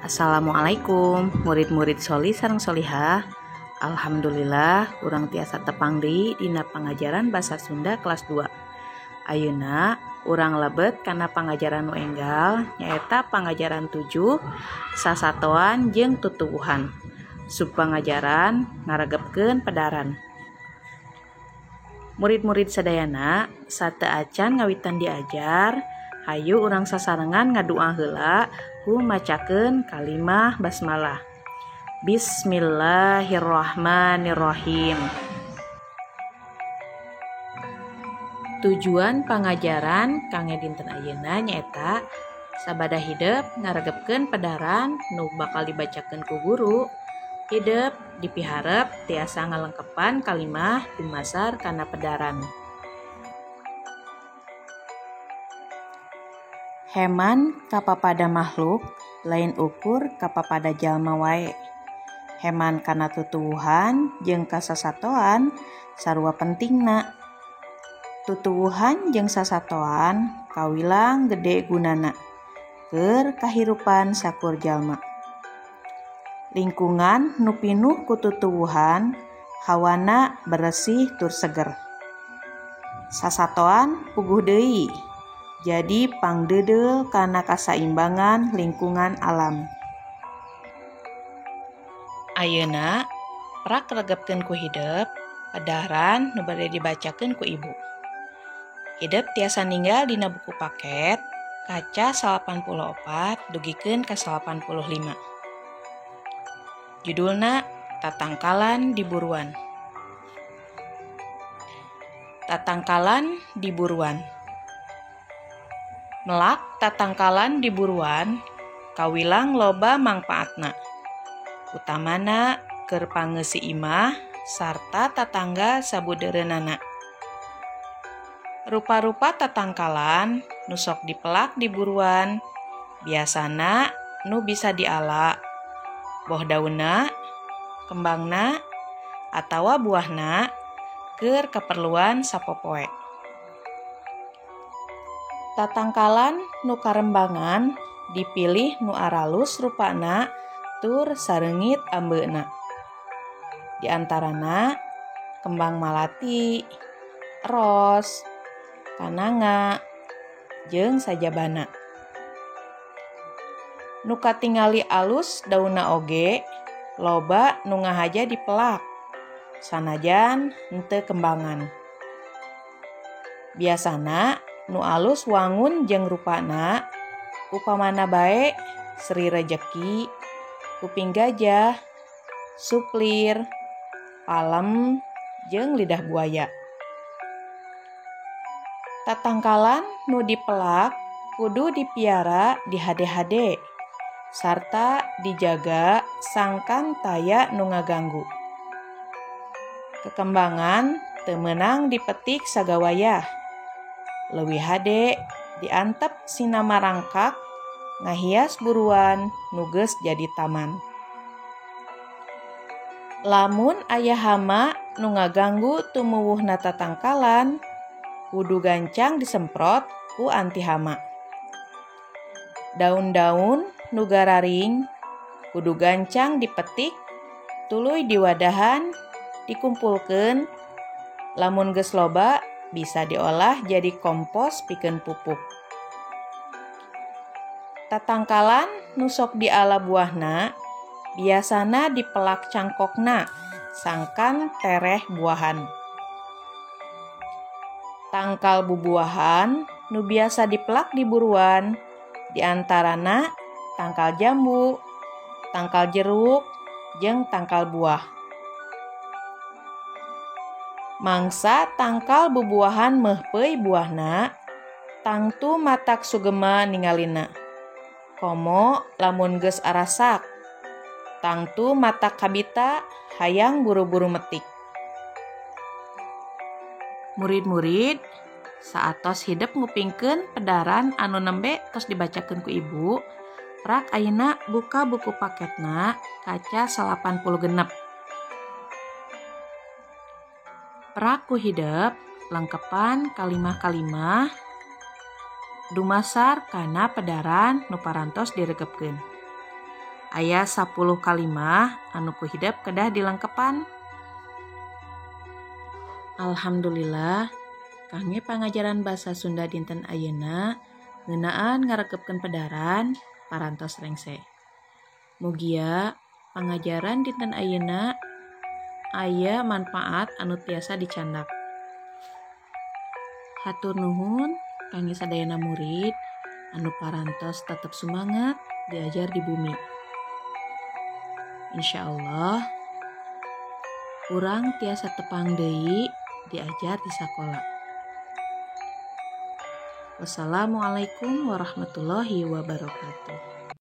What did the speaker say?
Assalamualaikum murid-murid sholih sareng sholihah. Alhamdulillah urang tiasa tepang deui dina pangajaran basa Sunda kelas 2. Ayeuna urang lebet kana pangajaran nu enggal nyaeta pangajaran 7 sasatoan jeung tutuwuhan. Subpangajaran ngaregepkeun pedaran. Murid-murid sadayana sateu acan ngawitan diajar, hayu urang sasarengan ngadua heula ku macakeun kalimah basmalah. Bismillahirrahmanirrahim. Tujuan pangajaran kangge dinten ayeuna nyaeta sabada hidep ngaregepkeun pedaran nu bakal dibacakeun ku guru. Hidep dipiharep tiasa ngalengkepan kalimah dumasar kana pedaran. Heman kapapada makhluk lain ukur kapapada jalma wae. Heman kana tutuwuhan jeung kasasatoan sarua pentingna. Tutuwuhan jeung sasatoan kawilang gede gunana keur kahirupan sakur jalma. Lingkungan nu pinuh ku tutuwuhan hawana beresih tur seger. Sasatoan puguh deui jadi pangdeudeul kana kasaimbangan lingkungan alam. Ayeuna prak regepkeun ku hidep pedaran nu bade dibacakeun ku ibu. Hidep tiasa ninggal dina buku paket kaca 84 dugikeun ka 85. Judulna Tatangkalan di Buruan. Tatangkalan di Buruan. Melak tatangkalan di buruan kawilang loba mangpaatna. Utamana keur pangeusi imah sarta tatangga sabudeureunana. Rupa-rupa tatangkalan nu sok dipelak di buruan biasana nu bisa diala boh daunna, kembangna, atawa buahna keur keperluan sapopoe. Tatangkalan nu karembangan dipilih nu aralus rupana tur sareungit ambeuna. Di antarana kembang malati, ros, kananga, jeung sajabana. Nu katingali alus daunna oge loba nu ngahaja dipelak sanajan henteu kembangan. Biasana nu alus wangun jeung rupana upamana bae Sri Rejeki, kuping gajah, suplir, palem, jeung lidah buaya. Tatangkalan nu dipelak kudu dipiara di hade-hade sarta dijaga sangkan taya nu ngaganggu. Kekembangan teu meunang dipetik sagawayah. Leuwih hade diantep sina marangkak ngahias buruan nu geus jadi taman. Lamun aya hama nu ngaganggu tumuwuhna tatangkalan, kudu gancang disemprot ku anti hama. Daun-daun nu gararing kudu gancang dipetik tuluy diwadahan dikumpulkeun. Lamun geus loba bisa diolah jadi kompos pikeun pupuk. Tatangkalan nu sok diala buahna biasana dipelak cangkokna sangkan tereh buahan. Tangkal bubuahan nu biasa dipelak di buruan diantarana tangkal jambu, tangkal jeruk, jeung tangkal buah. Mangsa tangkal bubuahan meuhpeuy buahna, tangtu matak sugema ningalina. Komo lamun geus arasak, tangtu matak kabita hayang buru-buru metik. Murid-murid, saatos hidep ngupingkeun pedaran anu nembe tos dibacakeun ku ibu, prak ayeuna buka buku paketna kaca 86. Prak ku hidep lengkepan kalimah-kalimah dumasar kana pedaran nu parantos diregepkeun. Aya 10 kalimah anu ku hidep kedah dilengkepan. Alhamdulillah, kangge pangajaran basa Sunda dinten ayeuna ngeunaan ngaregepkeun pedaran parantos rengse. Mugia pangajaran dinten ayeuna aya manfaat anu tiasa dicandak. Hatur nuhun kangge sadayana murid anu parantos tetep sumangat diajar di bumi. Insya Allah urang tiasa tepang deui diajar di sakola. Wassalamualaikum warahmatullahi wabarakatuh.